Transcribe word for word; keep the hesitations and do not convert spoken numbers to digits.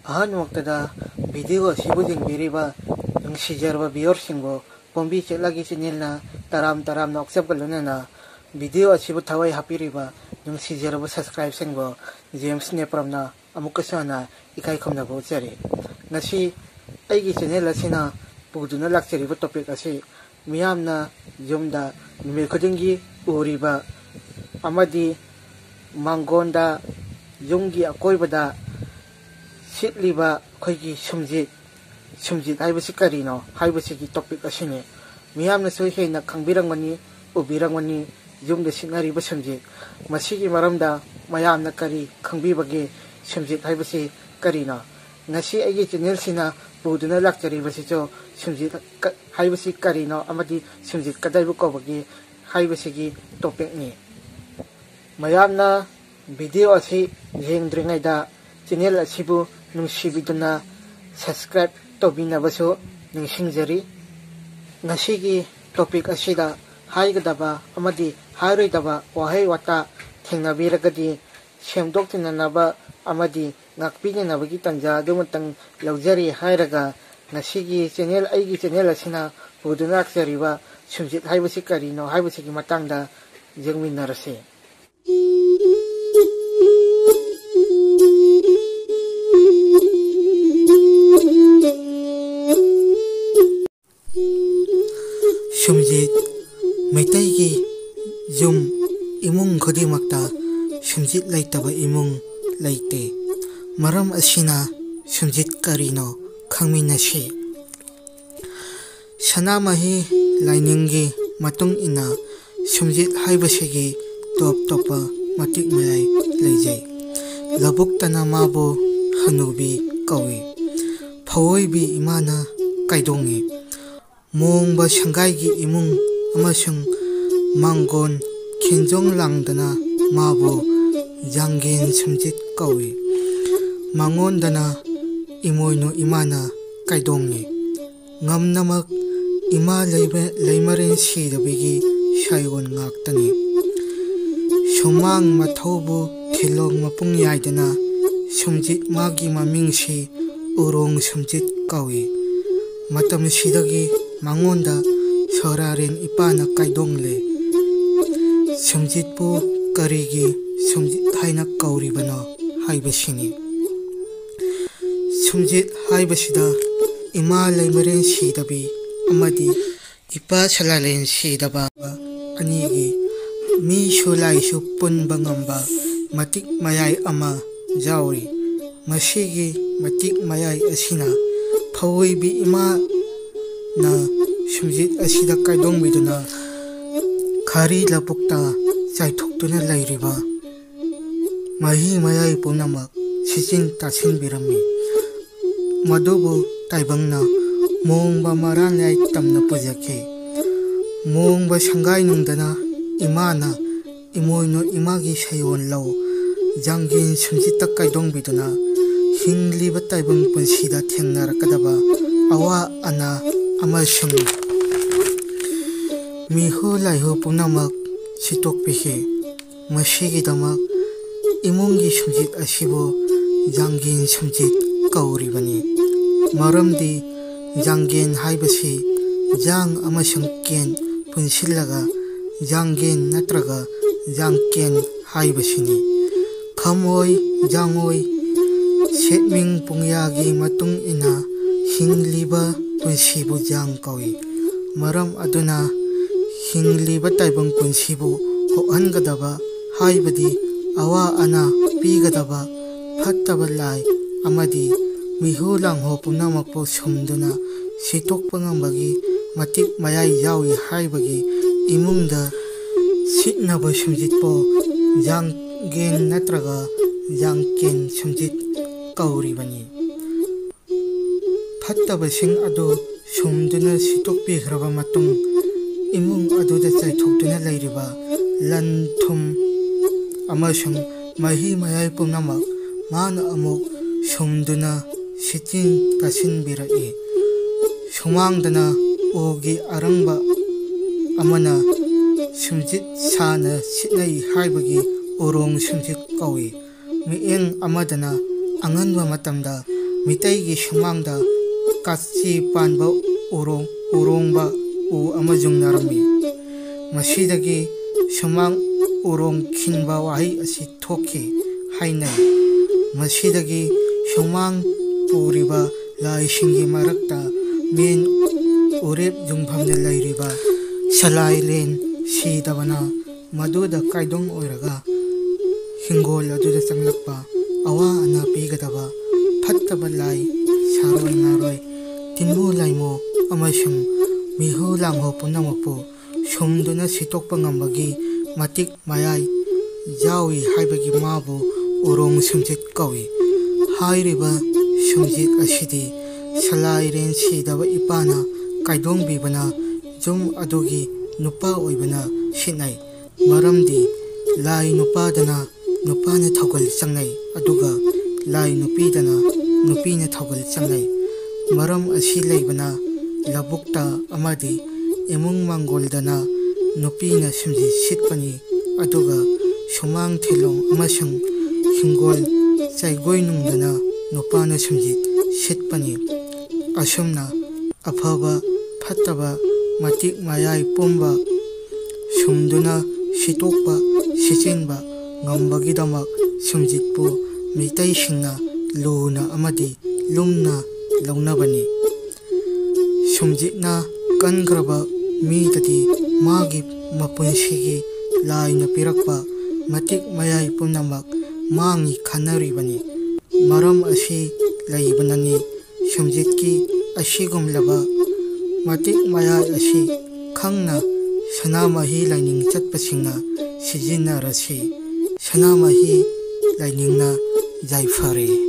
ꯑꯍꯥꯟꯕꯃꯛꯇꯗ video ꯑꯁꯤꯕꯨ ꯌꯦꯡꯕꯤꯔꯤꯕ ꯅꯨꯡꯁꯤꯖꯔꯕ viewerꯁꯤꯡꯕꯨ ꯄꯣꯝꯕꯤ ꯆꯦꯠꯂꯒꯤ channelꯅ ꯇꯔꯥꯝ ꯇꯔꯥꯝꯅ ꯑꯣꯛꯆꯕꯒ ꯂꯣꯏꯅꯅ video ꯑꯁꯤꯕꯨ ꯊꯋꯥꯏ ꯍꯥꯞꯄꯤꯔꯤꯕ ꯅꯨꯡꯁꯤꯖꯔꯕ subscriberꯁꯤꯡꯕꯨ ꯖꯦꯝꯁ ꯅꯦꯄ꯭ꯔꯝꯅ ꯑꯃꯨꯛꯀꯁꯨ ꯍꯟꯅ ꯏꯀꯥꯏ ꯈꯨꯝꯅꯕ ꯎꯠꯆꯔꯤ꯫ ꯉꯁꯤ ꯑꯩꯒꯤ channel ꯑꯁꯤꯅ ꯄꯨꯗꯨꯅ ꯂꯥꯛꯆꯔꯤꯕ topic ꯑꯁꯤ ꯃꯤꯌꯥꯝꯅ ꯌꯨꯝꯗ ꯅꯨꯃꯤꯠ ꯈꯨꯗꯤꯡꯒꯤ ꯎꯔꯤꯕ ꯑꯃꯗꯤ ꯃꯥꯡꯒꯣꯟꯗ, ꯌꯨꯝꯒꯤ ꯑꯀꯣꯏꯕꯗ ꯁꯤꯠꯂꯤꯕ ꯑꯩꯈꯣꯏꯒꯤ ꯁꯨꯝꯖꯤꯠ, ꯁꯨꯝꯖꯤꯠ ꯍꯥꯏꯕꯁꯤ ꯀꯔꯤꯅꯣ ꯍꯥꯏꯕꯁꯤꯒꯤ topic ꯑꯁꯤꯅꯤ꯫ ꯃꯤꯌꯥꯝꯅꯁꯨ ꯍꯦꯟꯅ ꯈꯪꯕꯤꯔꯝꯒꯅꯤ, ꯎꯕꯤꯔꯝꯒꯅꯤ, ꯌꯨꯝꯗ ꯁꯤꯠꯅꯔꯤꯕ ꯁꯨꯝꯖꯤꯠ꯫ ꯃꯁꯤꯒꯤ ꯃꯔꯝꯗ ꯃꯌꯥꯝꯅ ꯀꯔꯤ ꯈꯪꯕꯤꯕꯒꯦ? ꯁꯨꯝꯖꯤꯠ ꯍꯥꯏꯕꯁꯤ ꯀꯔꯤꯅꯣ? ꯉꯁꯤ ꯑꯩꯒꯤ channelꯁꯤꯅ ꯄꯨꯗꯨꯅ ꯂꯥꯛꯆꯔꯤꯕꯁꯤꯁꯨ ꯁꯨꯝꯖꯤꯠ ꯀ-, ꯍꯥꯏꯕꯁꯤ ꯀꯔꯤꯅꯣ ꯑꯃꯗꯤ ꯁꯨꯝꯖꯤꯠ ꯀꯗꯥꯏꯕꯨ ꯀꯧꯕꯒꯦ ꯍꯥꯏꯕꯁꯤꯒꯤ topicꯅꯤ꯫ ꯃꯌꯥꯝꯅ video ꯑꯁꯤ ꯌꯦꯡꯗ꯭ꯔꯤꯉꯩꯗ channel ꯑꯁꯤꯕꯨ ꯅꯨꯡꯁꯤꯕꯤꯗꯨꯅ subscribe ꯇꯧꯕꯤꯅꯕꯁꯨ ꯅꯤꯡꯁꯤꯡꯖꯔꯤ꯫ ꯉꯁꯤꯒꯤ topic ꯑꯁꯤꯗ ꯍꯥꯏꯒꯗꯕ ꯑꯃꯗꯤ ꯍꯥꯏꯔꯣꯏꯗꯕ ꯋꯥꯍꯩ ꯋꯥꯇꯥ ꯊꯦꯡꯅꯕꯤꯔꯒꯗꯤ ꯁꯦꯝꯗꯣꯛꯇꯅꯅꯕ ꯑꯃꯗꯤ ꯉꯥꯛꯄꯤꯅꯅꯕꯒꯤ ꯇꯥꯟꯖꯥ ꯑꯗꯨꯃꯇꯪ ꯂꯧꯖꯔꯤ ꯍꯥꯏꯔꯒ, ꯉꯁꯤꯒꯤ channel, ꯑꯩꯒꯤ channel ꯑꯁꯤꯅ ꯄꯨꯗꯨꯅ ꯂꯥꯛꯆꯔꯤꯕ ꯁꯨꯝꯖꯤꯠ ꯍꯥꯏꯕꯁꯤ ꯀꯔꯤꯅꯣ ꯍꯥꯏꯕꯁꯤꯒꯤ ꯃꯇꯥꯡꯗ ꯌꯦꯡꯃꯤꯟꯅꯔꯁꯤ꯫ ꯁꯨꯝꯖꯤꯠ꯫ ꯃꯩꯇꯩꯒꯤ ꯌꯨꯝ, ꯏꯃꯨꯡ ꯈꯨꯗꯤꯡꯃꯛꯇ ꯁꯨꯝꯖꯤꯠ ꯂꯩꯇꯕ ꯏꯃꯨꯡ ꯂꯩꯇꯦ꯫ ꯃꯔꯝ ꯑꯁꯤꯅ ꯁꯨꯝꯖꯤꯠ ꯀꯔꯤꯅꯣ ꯈꯪꯃꯤꯟꯅꯁꯤ꯫ ꯁꯅꯥꯃꯍꯤ ꯂꯥꯏꯅꯤꯡꯒꯤ ꯃꯇꯨꯡ ꯏꯟꯅ ꯁꯨꯝꯖꯤꯠ ꯍꯥꯏꯕꯁꯤꯒꯤ ꯇꯣꯞ ꯇꯣꯞꯄ ꯃꯇꯤꯛ ꯃꯌꯥꯏ ꯂꯩꯖꯩ꯫ ꯂꯧꯕꯨꯛꯇꯅ ꯃꯥꯕꯨ ꯍꯅꯨꯕꯤ ꯀꯧꯏ꯫ ꯐꯧꯑꯣꯏꯕꯤ ꯏꯃꯥꯅ ꯀꯥꯏꯗꯣꯡꯉꯤ꯫ ꯃꯣꯡꯕ ꯁꯪꯒꯥꯏꯒꯤ ꯏꯃꯨꯡ ꯑꯃꯁꯨꯡ ꯃꯥꯡꯒꯣꯟ ꯈꯦꯟꯖꯣꯡ ꯂꯥꯡꯗꯅ ꯃꯥꯕꯨ ꯌꯥꯡꯒꯦꯟ ꯁꯨꯝꯖꯤꯠ ꯀꯧꯏ꯫ ꯃꯉꯣꯟꯗꯅ ꯏꯃꯣꯏꯅꯨ ꯏꯃꯥꯅ ꯀꯥꯏꯗꯣꯡꯉꯤ꯫ ꯉꯝꯅꯃꯛ ꯏꯃꯥ ꯂꯩꯃ-, ꯂꯩꯃꯔꯦꯟ ꯁꯤꯗꯕꯤꯒꯤ ꯁꯥꯏꯑꯣꯟ ꯉꯥꯛꯇꯅꯤ꯫ ꯁꯨꯃꯥꯡ ꯃꯊꯧꯕꯨ ꯊꯤꯂꯣꯡ ꯃꯄꯨꯡ ꯌꯥꯏꯗꯅ ꯁꯨꯝꯖꯤꯠ ꯃꯥꯒꯤ ꯃꯃꯤꯡꯁꯤ ꯎꯔꯣꯡ ꯁꯨꯝꯖꯤꯠ ꯀꯧꯏ꯫ ꯃꯇꯝꯁꯤꯗꯒꯤ ꯃꯉꯣꯟꯗ ꯁꯣꯔꯥꯔꯦꯟ ꯏꯄꯥꯅ ꯀꯥꯏꯗꯣꯡꯂꯦ꯫ ꯁꯨꯝꯖꯤꯠꯄꯨ ꯀꯔꯤꯒꯤ ꯁꯨꯝꯖꯤꯠ ꯍꯥꯏꯅ ꯀꯧꯔꯤꯕꯅꯣ ꯍꯥꯏꯕꯁꯤꯅꯤ꯫ ꯁꯨꯝꯖꯤꯠ ꯍꯥꯏꯕꯁꯤꯗ ꯏꯃꯥ ꯂꯩꯃꯔꯦꯟ ꯁꯤꯗꯕꯤ ꯑꯃꯗꯤ ꯏꯄꯥ ꯁꯂꯥꯂꯦꯟ ꯁꯤꯗꯕ ꯑꯅꯤꯒꯤ ꯃꯤꯁꯨ ꯂꯥꯏꯁꯨ ꯄꯨꯟꯕ ꯉꯝꯕ ꯃꯇꯤꯛ ꯃꯌꯥꯏ ꯑꯃ ꯌꯥꯎꯔꯤ꯫ ꯃꯁꯤꯒꯤ ꯃꯇꯤꯛ ꯃꯌꯥꯏ ꯑꯁꯤꯅ ꯐꯧꯑꯣꯏꯕꯤ ꯏꯃꯥꯅ ꯁꯨꯝꯖꯤꯠ ꯑꯁꯤꯗ ꯀꯥꯏꯗꯣꯡꯕꯤꯗꯨꯅ ꯈꯥꯔꯤ ꯂꯧꯕꯨꯛꯇ ꯆꯥꯏꯊꯣꯛꯇꯨꯅ ꯂꯩꯔꯤꯕ ꯃꯍꯤ ꯃꯌꯥꯏ ꯄꯨꯝꯅꯃꯛ ꯁꯤꯆꯤꯟ ꯇꯥꯁꯤꯟꯕꯤꯔꯝꯃꯤ꯫ ꯃꯗꯨꯕꯨ ꯇꯥꯏꯕꯪꯅ ꯃꯣꯡꯕ ꯃꯔꯥꯟꯌꯥꯏ ꯇꯝꯅ ꯄꯨꯖꯈꯤ꯫ ꯃꯣꯡꯕ ꯁꯪꯒꯥꯏ ꯅꯨꯡꯗꯅ ꯏꯃꯥꯅ ꯏꯃꯣꯏꯅꯨ ꯏꯃꯥꯒꯤ ꯁꯩꯑꯣꯟ ꯂꯧ ꯖꯥꯡꯒꯦꯟ ꯁꯨꯝꯖꯤꯠꯇ ꯀꯥꯏꯗꯣꯡꯕꯤꯗꯨꯅ ꯍꯤꯡꯂꯤꯕ ꯇꯥꯏꯕꯪ ꯄꯨꯟꯁꯤꯗ ꯊꯦꯡꯅꯔꯛꯀꯗꯕ ꯑꯋꯥ ꯑꯅꯥ ꯑꯃꯁꯨꯡ ꯃꯤꯍꯨ ꯂꯥꯏꯍꯨ ꯄꯨꯝꯅꯃꯛ ꯁꯤꯠꯇꯣꯛꯄꯤꯈꯤ꯫ ꯃꯁꯤꯒꯤꯗꯃꯛ ꯏꯃꯨꯡꯒꯤ ꯁꯨꯝꯖꯤꯠ ꯑꯁꯤꯕꯨ ꯖꯥꯡꯒꯦꯟ ꯁꯨꯝꯖꯤꯠ ꯀꯧꯔꯤꯕꯅꯤ꯫ ꯃꯔꯝꯗꯤ ꯖꯥꯡꯒꯦꯟ ꯍꯥꯏꯕꯁꯤ ꯖꯥꯡ ꯑꯃꯁꯨꯡ ꯀꯦꯟ ꯄꯨꯟꯁꯤꯜꯂꯒ ꯖꯥꯡꯒꯦꯟ ꯅꯠꯇ꯭ꯔꯒ ꯖꯥꯡꯀꯦꯟ ꯍꯥꯏꯕꯁꯤꯅꯤ꯫ ꯈꯝꯑꯣꯏ, ꯖꯥꯡꯑꯣꯏ, ꯁꯦꯠꯃꯤꯡ ꯄꯨꯡꯌꯥꯒꯤ ꯃꯇꯨꯡ ꯏꯟꯅ ꯍꯤꯡꯂꯤꯕ ꯄꯨꯟꯁꯤꯕꯨ ꯖꯥꯡ ꯀꯧꯏ꯫ ꯃꯔꯝ ꯑꯗꯨꯅ ꯍꯤꯡꯂꯤꯕ ꯇꯥꯏꯕꯪ ꯄꯨꯟꯁꯤꯕꯨ ꯀꯣꯛꯍꯟꯒꯗꯕ, ꯍꯥꯏꯕꯗꯤ ꯑꯋꯥ ꯑꯅꯥ ꯄꯤꯒꯗꯕ ꯐꯠꯇꯕ ꯂꯥꯏ ꯑꯃꯗꯤ ꯃꯤꯍꯨ ꯂꯥꯡꯍꯣ ꯄꯨꯝꯅꯃꯛꯄꯨ ꯁꯨꯝꯗꯨꯅ ꯁꯤꯠꯇꯣꯛꯄ ꯉꯝꯕꯒꯤ ꯃꯇꯤꯛ ꯃꯌꯥꯏ ꯌꯥꯎꯏ ꯍꯥꯏꯕꯒꯤ ꯏꯃꯨꯡꯗ ꯁꯤꯠꯅꯕ ꯁꯨꯝꯖꯤꯠꯄꯨ ꯖꯥꯡꯒꯦꯟ ꯅꯠꯇ꯭ꯔꯒ ꯖꯥꯡꯀꯦꯟ ꯁꯨꯝꯖꯤꯠ ꯀꯧꯔꯤꯕꯅꯤ꯫ ꯐꯠꯇꯕꯁꯤꯡ ꯑꯗꯨ ꯁꯨꯝꯗꯨꯅ ꯁꯤꯠꯇꯣꯛꯄꯤꯈ꯭ꯔꯕ ꯃꯇꯨꯡ, ꯏꯃꯨꯡ ꯑꯗꯨꯗ ꯆꯥꯏꯊꯣꯛꯇꯨꯅ ꯂꯩꯔꯤꯕ ꯂꯟ ꯊꯨꯝ ꯑꯃꯁꯨꯡ ꯃꯍꯤ ꯃꯌꯥꯏ ꯄꯨꯝꯅꯃꯛ ꯃꯥꯅ ꯑꯃꯨꯛ ꯁꯨꯝꯗꯨꯅ ꯁꯤꯠꯆꯤꯟ ꯀꯥꯁꯤꯟꯕꯤꯔꯛꯏ꯫ ꯁꯨꯃꯥꯡꯗꯅ ꯎꯒꯤ ꯑꯔꯪꯕ ꯑꯃꯅ ꯁꯨꯝꯖꯤꯠ ꯁꯥꯅ ꯁꯤꯠꯅꯩ ꯍꯥꯏꯕꯒꯤ ꯎꯔꯣꯡ ꯁꯨꯝꯖꯤꯠ ꯀꯧꯏ꯫ ꯃꯤꯠꯌꯦꯡ ꯑꯃꯗꯅ ꯑꯉꯟꯕ ꯃꯇꯝꯗ ꯃꯤꯇꯩꯒꯤ ꯁꯨꯃꯥꯡꯗ ꯀꯥꯆꯤ ꯄꯥꯟꯕ ꯎꯔꯣꯡ, ꯎꯔꯣꯡꯕ ꯎ ꯑꯃ ꯌꯨꯡꯅꯔꯝꯃꯤ꯫ ꯃꯁꯤꯗꯒꯤ ꯁꯨꯃꯥꯡ ꯎꯔꯣꯡ ꯈꯤꯟꯕ ꯋꯥꯍꯩ ꯑꯁꯤ ꯊꯣꯛꯈꯤ ꯍꯥꯏꯅꯩ꯫ ꯃꯁꯤꯗꯒꯤ ꯁꯨꯃꯥꯡ ꯄꯨꯔꯤꯕ ꯂꯥꯏꯁꯤꯡꯒꯤ ꯃꯔꯛꯇ ꯃꯦꯟ ꯎꯔꯦꯞ ꯌꯨꯡꯐꯝꯗ ꯂꯩꯔꯤꯕ ꯁꯂꯥꯏꯔꯦꯟ ꯁꯤꯗꯕꯅ ꯃꯗꯨꯗ ꯀꯥꯏꯗꯣꯡ ꯑꯣꯏꯔꯒ ꯍꯤꯡꯒꯣꯜ ꯑꯗꯨꯗ ꯆꯪꯂꯛꯄ ꯑꯋꯥ ꯑꯅꯥ ꯄꯤꯒꯗꯕ ꯐꯠꯇꯕ ꯂꯥꯏ, ꯁꯥꯔꯣꯏ ꯉꯥꯔꯣꯏ, ꯇꯤꯟꯃꯨ ꯂꯥꯏꯃꯨ ꯑꯃꯁꯨꯡ ꯃꯤꯍꯨ ꯂꯥꯡꯍꯧ ꯄꯨꯝꯅꯃꯛꯄꯨ ꯁꯨꯝꯗꯨꯅ ꯁꯤꯠꯇꯣꯛꯄ ꯉꯝꯕꯒꯤ ꯃꯇꯤꯛ ꯃꯌꯥꯏ ꯌꯥꯎꯏ ꯍꯥꯏꯕꯒꯤ ꯃꯥꯕꯨ ꯎꯔꯣꯡ ꯁꯨꯝꯖꯤꯠ ꯀꯧꯏ꯫ ꯍꯥꯏꯔꯤꯕ ꯁꯨꯝꯖꯤꯠ ꯑꯁꯤꯗꯤ ꯁꯂꯥꯏꯔꯦꯟ ꯁꯤꯗꯕ ꯏꯄꯥꯅ ꯀꯥꯏꯗꯣꯡꯕꯤꯕꯅ ꯌꯨꯝ ꯑꯗꯨꯒꯤ ꯅꯨꯄꯥ ꯑꯣꯏꯕꯅ ꯁꯤꯠꯅꯩ꯫ ꯃꯔꯝꯗꯤ ꯂꯥꯏ ꯅꯨꯄꯥꯗꯅ ꯅꯨꯄꯥꯅ ꯊꯧꯒꯜ ꯆꯪꯅꯩ, ꯑꯗꯨꯒ ꯂꯥꯏ ꯅꯨꯄꯤꯗꯅ ꯅꯨꯄꯤꯅ ꯊꯧꯒꯜ ꯆꯪꯅꯩ꯫ ꯃꯔꯝ ꯑꯁꯤ ꯂꯩꯕꯅ ꯂꯧꯕꯨꯛꯇ ꯑꯃꯗꯤ ꯏꯃꯨꯡ ꯃꯪꯒꯣꯜꯗꯅ ꯅꯨꯄꯤꯅ ꯁꯨꯝꯖꯤꯠ ꯁꯤꯠꯄꯅꯤ, ꯑꯗꯨꯒ ꯁꯨꯃꯥꯡ ꯊꯤꯂꯣꯡ ꯑꯃꯁꯨꯡ ꯍꯤꯡꯒꯣꯜ ꯆꯩꯒꯣꯏꯅꯨꯡꯗꯅ ꯅꯨꯄꯥꯅ ꯁꯨꯝꯖꯤꯠ ꯁꯤꯠꯄꯅꯤ꯫ ꯑꯁꯨꯝꯅ ꯑꯐꯕ ꯐꯠꯇꯕ ꯃꯇꯤꯛ ꯃꯌꯥꯏ ꯄꯨꯝꯕ ꯁꯨꯝꯗꯨꯅ ꯁꯤꯠꯇꯣꯛꯄ ꯁꯤꯠꯆꯤꯟꯕ ꯉꯝꯕꯒꯤꯗꯃꯛ ꯁꯨꯝꯖꯤꯠꯄꯨ ꯃꯤꯇꯩꯁꯤꯡꯅ ꯂꯨꯅ ꯑꯃꯗꯤ ꯂꯨꯝꯅ ꯂꯧꯅꯕꯅꯤ꯫ ꯁꯨꯝꯖꯤꯠꯅ ꯀꯟꯈ꯭ꯔꯕ ꯃꯤꯗꯗꯤ ꯃꯥꯒꯤ ꯃꯄꯨꯟꯁꯤꯒꯤ ꯂꯥꯏꯅ ꯄꯤꯔꯛꯄ ꯃꯇꯤꯛ ꯃꯌꯥꯏ ꯄꯨꯝꯅꯃꯛ ꯃꯥꯡꯏ ꯈꯟꯅꯔꯤꯕꯅꯤ꯫ ꯃꯔꯝ ꯑꯁꯤ ꯂꯩꯕꯅꯅꯤ ꯁꯨꯝꯖꯤꯠꯀꯤ ꯑꯁꯤꯒꯨꯝꯂꯕ ꯃꯇꯤꯛ ꯃꯌꯥꯏ ꯑꯁꯤ ꯈꯪꯅ ꯁꯅꯥꯃꯍꯤ ꯂꯥꯏꯅꯤꯡ ꯆꯠꯄꯁꯤꯡꯅ ꯁꯤꯖꯤꯟꯅꯔꯁꯤ꯫ ꯁꯅꯥꯃꯍꯤ ꯂꯥꯏꯅꯤꯡꯅ ꯌꯥꯏꯐꯔꯦ꯫